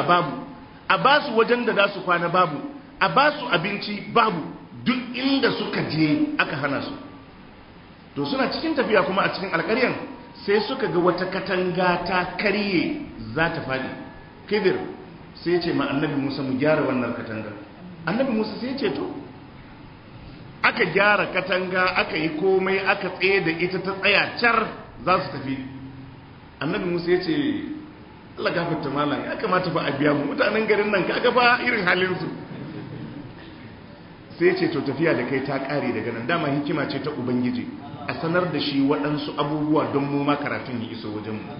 Babu. A ba su wajen da za su kwana, babu. A ba su abinci, babu. Duk inda suka je aka hana su. To suna cikin tafiya kuma a cikin alƙaryan sai suka ga wata katanga ta karye za ta faɗi. Khidir sai ce ma Annabi Musa, "Mu gyara wannan katanga." Annabi Musa sai ce to. Aka gyara katanga, aka yi komai, aka tsaye da ita, ta tsaya car. Za su tafi, Annabi Musa ya ce, "Allah gafarta malam, ya kamata fa a biya mu. Mutanen garin nan kaga fa irin halinsu." Sai ya ce, "To, tafiya da kai ta kare daga nan." Dama hikima ce ta Ubangiji a sanar da shi waɗansu abubuwa don mu ma karatun ya iso wajen mu.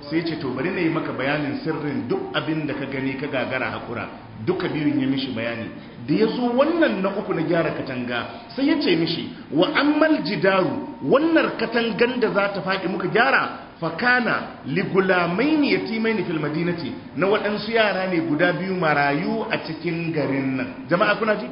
Sai ya ce, "To, bari na yi maka bayanin sirrin duk abin da ka gani ka gagara hakura." Duka biyun ya mishi bayani. Da ya zo wannan na uku na gyara katanga, sai ya ce mishi, "Wa ammal jidaru, wannan katangan da za ta faɗi muka gyara, fakana ligulamaini yatimaini fil madinati, na waɗansu yara ne guda biyu marayu a cikin garin nan." Jama'a, kuna ji?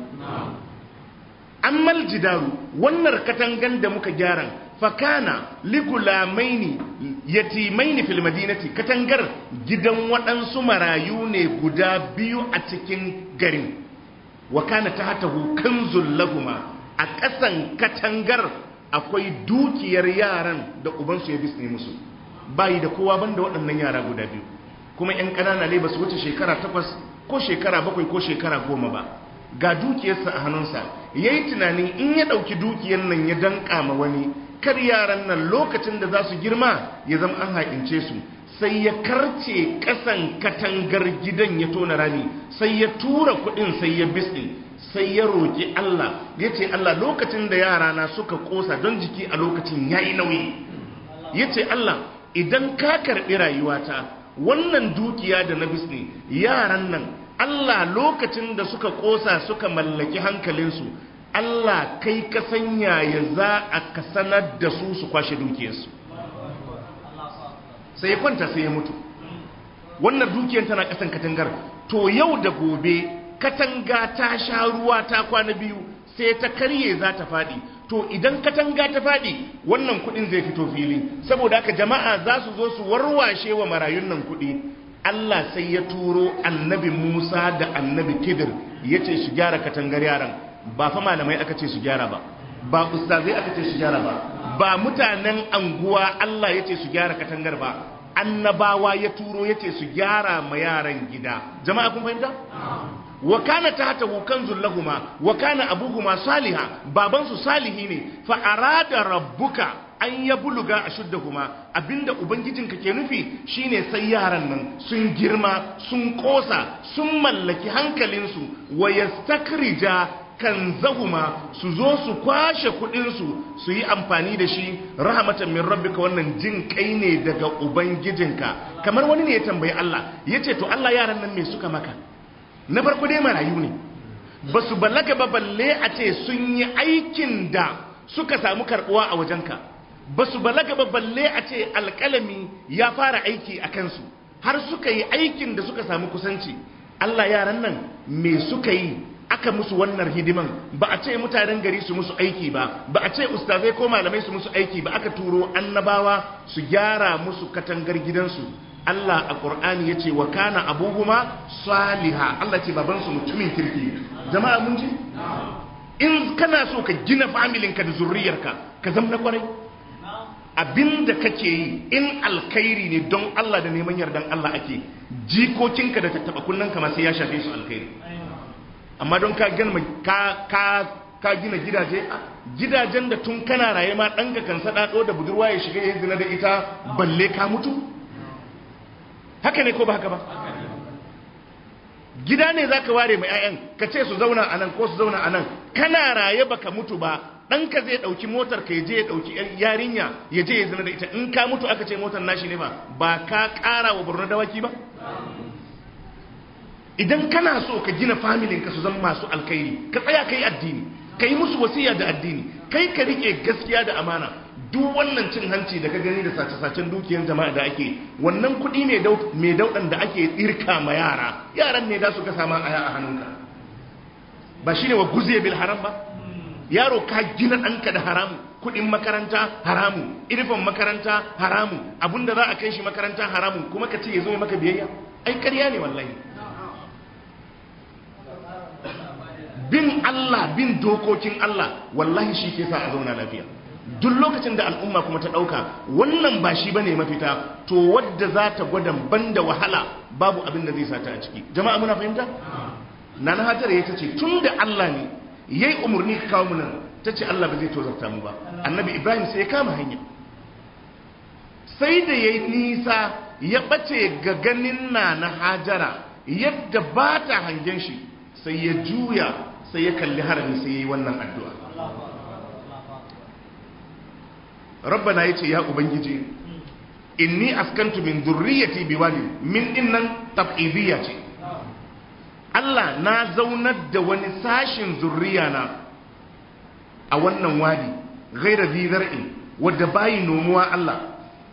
Ammal jidaru, wannan katangan da muka gyara, fakana ligulamaini yatimaini fil madinati, katangar gidan waɗansu marayu ne guda biyu a cikin garin. Wa kana tahtahu kanzul lahuma, a ƙasan katangar akwai dukiyar yaran da ubansu ya bisne musu. Bayi da kowa banda waɗannan yara guda biyu, kuma 'yan ƙanana ne, ba su wuce shekara 8 ko shekara 7 ko shekara 10 ba. Ga dukiyarsa a hannunsa. Ya yi tunanin in ya ɗauki dukiyar nan ya danƙa ma wani, kar yaran nan lokacin da za su girma ya zama an haƙince su. Sai ya karce ƙasan katangar gidan, ya tona rami, sai ya tura kuɗin, sai ya bisne. Sai ya roƙi Allah, ya ce, "Allah, lokacin da yara na suka ƙosa, don jiki a lokacin ya yi nauyi," ya ce, "Allah, idan ka karɓi rayuwata, wannan dukiya da na bisne, yaran nan, Allah, lokacin da suka ƙosa suka mallaki hankalinsu, Allah, kai ka sanya ya za a ka sanar da su su kwashe dukiyarsu." Sai ya kwanta, sai ya mutu. Wannan dukiyar tana ƙasan katangar. To yau da gobe katanga ta sha ruwa, ta kwana biyu, sai ta karye za ta faɗi. To idan katanga ta faɗi, wannan kuɗin zai fito fili. Saboda haka jama'a za su zo su warwashe wa marayun nan kuɗi. Allah sai ya turo Annabi Musa da Annabi Khidir, ya ce su gyara katangar yaran. Ba fa malamai aka ce su gyara ba, ba ustazai aka ce su gyara ba, ba mutanen anguwa Allah ya ce su gyara katangar ba. Annabawa ya turo, ya ce su gyara ma yaran gida. Jama'a, kun fahimta? Wa kana tahtahu kanzul lahuma wa kana abuhuma saliha, baban su salihi ne. Fa arada rabbuka an yabluga ashuddahuma, abinda ubangijinka ke nufi shine sai yaran nan sun girma, sun kosa, sun mallaki hankalinsu, wa yastakrija kanzahuma, su zo su kwashe kudinsu su yi amfani da shi. Rahmatan min rabbika, wannan jin kai ne daga ubangijinka. Kamar wani ne ya tambayi Allah, yace, "To Allah, yaran nan me suka maka?" Na farko dai marayu ne, ba su balaga ba, balle a ce sun yi aikin da suka samu karbuwa a wajenka. Ba su balaga ba, balle a ce alƙalami ya fara aiki a kansu har suka yi aikin da suka samu kusanci. Allah, yaran nan me suka yi aka musu wannan hidiman? Ba a ce mutanen gari su musu aiki ba, ba a ce ustazai ko malamai su musu aiki ba, aka turo annabawa su gyara musu katangar gidansu. Allah a Qur'ani ya ce, wa kana abuhuma saliha. Allah ce babansu mutumin kirki. Jama'a, mun ji? In kana so ka gina familinka da zurriyarka, ka zama na kwarai. Abinda kake yi in alkhairi ne, don Allah da neman yardan Allah ake, jikokinka da tattaba kunnanka ma sai ya shafe su alkhairi. Amma don ka gina ka gina gidaje, gidajen da tun kana raye ma ɗanka kan saɗaɗo da budurwa ya shiga ya zina da ita, balle ka mutu. Haka ne ko ba haka ba? Gida ne za ka ware mai 'ya'yan, ka ce su zauna a nan ko su zauna a nan. Kana raye baka mutu ba, ɗanka zai ɗauki motar ka, ya je ya ɗauki yarinya, ya je ya zina da ita. In ka mutu aka ce motar nashi ne, ba ba ka ƙara wa Borno dawaki ba? Idan kana so ka gina familinka su zama masu alkhairi, ka tsaya ka yi addini, ka yi musu wasiya da addini, kai ka rike gaskiya da amana. Duk wannan cin hanci da ka gani da sace-sacen dukiyar jama'a da ake, wannan kuɗi mai dauɗan da ake tsirka ma yara, yaran ne da su ka sama aya a hannunka. Ba shine wa guze bil haram ba? Yaro, ka gina ɗanka da haramu. Kuɗin makaranta haramu, irfan makaranta haramu, abinda za a kai shi makaranta haramu, kuma ka ce ya zo maka biyayya. Ai ƙarya ne wallahi. Bin Allah, bin dokokin Allah, wallahi shi ke sa a zauna lafiya. Duk lokacin da al'umma kuma ta ɗauka wannan ba shi bane mafita, to wadda za ta gwada banda wahala babu abin da zai sa ta a ciki. Jama'a muna fahimta? Nana Hajara ya ce tun da Allah ne yayi umarni ka kawo mu nan, ta ce Allah ba zai tozarta mu ba. Annabi Ibrahim sai ya kama hanya, sai da yayi nisa ya bace ga ganin Nana Hajara yadda ba ta hangen shi, sai ya juya sai ya kalli harami sai yayi wannan addu'a. Rabbana, yace ya ubangiji, inni askantu min dhurriyyati biwadin, min dinnan tab'idiyya ce. Allah, na zaunar da wani sashin zurriya na a wannan wadi ghaira zi zar'in, wadda bayi nomuwa. Allah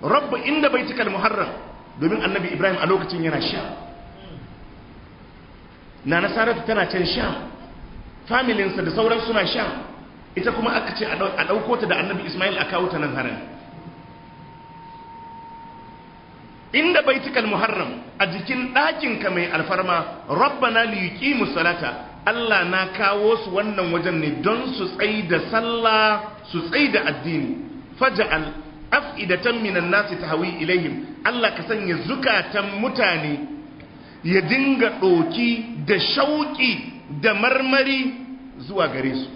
rabba, inda baitikal muharram, domin Annabi Ibrahim a lokacin yana Sham, na Nasaratu tana can Sham, familinsa da sauran suna Sham, ita kuma aka ce a ɗauko ta da Annabi Ismail a kawo ta nan haram, inda baitikal muharram, a jikin ɗakinka mai alfarma. Rabbana li yuqimu salata, Allah na kawo su wannan wajen ne don su tsai da sallah, su tsai da addini. Faj'al af'idatan minan nasi tahwi ilaihim, Allah ka sanya zukatan mutane ya dinga ɗoki da shauƙi da marmari zuwa gare su.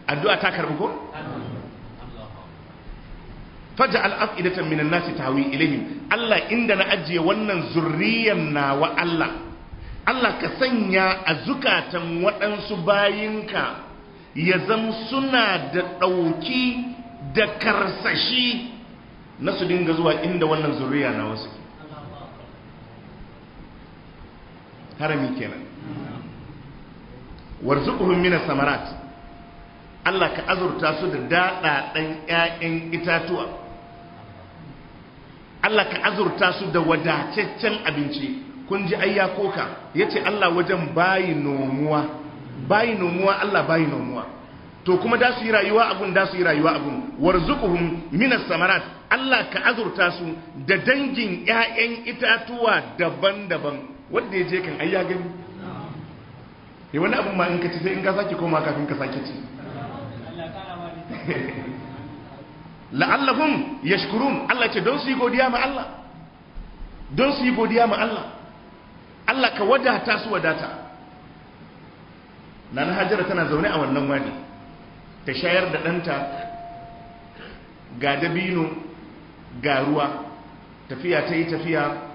Addu'a ta karbi ko? Faj'al af'idatan minan nasi tahwi ilaihim, Allah inda na ajiye wannan zurriyan nawa, Allah, Allah ka sanya a zukatan waɗansu bayinka ya zam suna da ɗauki da karsashi na su dinga zuwa inda wannan zurriya nawa suke. Harami kenan. Warzuquhum minas samarat, Allah ka azurta su da daɗaɗen 'ya'yan itatuwa. Allah ka azurta su da wadataccen abinci. Kun ji ayya koka yace Allah wajen bayi nomuwa, bayi nomuwa, Allah bayi nomuwa. To kuma da su yi rayuwa abun, da su yi rayuwa abun. Warzuquhum minas samarat, Allah ka azurta su da dangin 'ya'yan itatuwa daban-daban. Wanda ya je kan ai ya gani. Eh, wani abun ma in ka ci sai in ka sake koma kafin ka sake ci. La'allahum yashkurun, Allah ce don su yi godiya ma Allah, don su yi godiya ma Allah. Allah ka wadata su wadata. Nana Hajara tana zaune a wannan wadi, ta shayar da ɗanta, ga dabino ga ruwa. Tafiya ta yi tafiya.